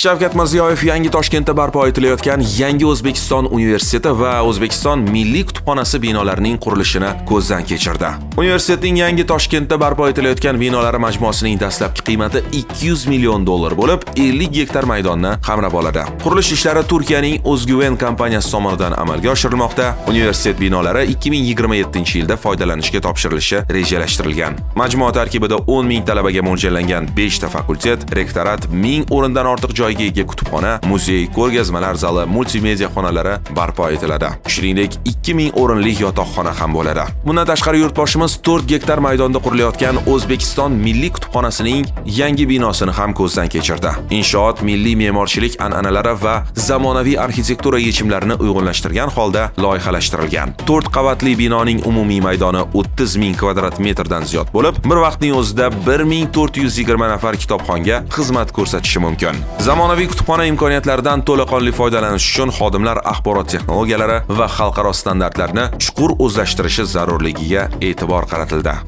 Shavkat Mirziyoyev Yangi Toshkentda barpo etilayotgan Yangi O'zbekiston universiteti va O'zbekiston Milliy kutubxonasi binolarining qurilishini ko'zdan kechirdi. Universitetning Yangi Toshkentda barpo etilayotgan binolari majmuasining dastlabki qiymati 200 million dollar bo'lib, 50 gektar maydonni qamrab oladi. Qurilish ishlari Turkiyaning O'zguven kompaniyasi tomonidan amalga oshirilmoqda. Universitet binolari 2027-yilda foydalanishga topshirilishi rejalashtirilgan. Majmua tarkibida 10 ming talabaga mo'ljallangan 5 ta fakultet, rektorat, 1000 o'rindan ortiq joyga ega kutubxona, muzey, ko'rgazmalar zali, multimedia xonalari barpo etiladi. Shuningdek, 2000 o'rinli yotoqxona ham bo'ladi. Bundan tashqari, yurtboshimiz 4 gektar maydonda qurilayotgan O'zbekiston Milliy kutubxonasining yangi binosini ham ko'zdan kechirdi. Inshoot milliy me'morchilik an'analari va zamonaviy arxitektura yechimlarini uyg'unlashtirgan holda loyihalashtirilgan. 4 qavatli binoning umumiy maydoni 30 ming kvadrat metrdan ziyod bo'lib, bir vaqtning o'zida 1420 nafar kitobxonga xizmat ko'rsatishi mumkin. Zamonaviy kutubxona imkoniyatlaridan to'laqonli foydalanish uchun xodimlar axborot texnologiyalari va xalqaro standartlarni chuqur o'zlashtirishi zarurligiga e'tibor qaratildi.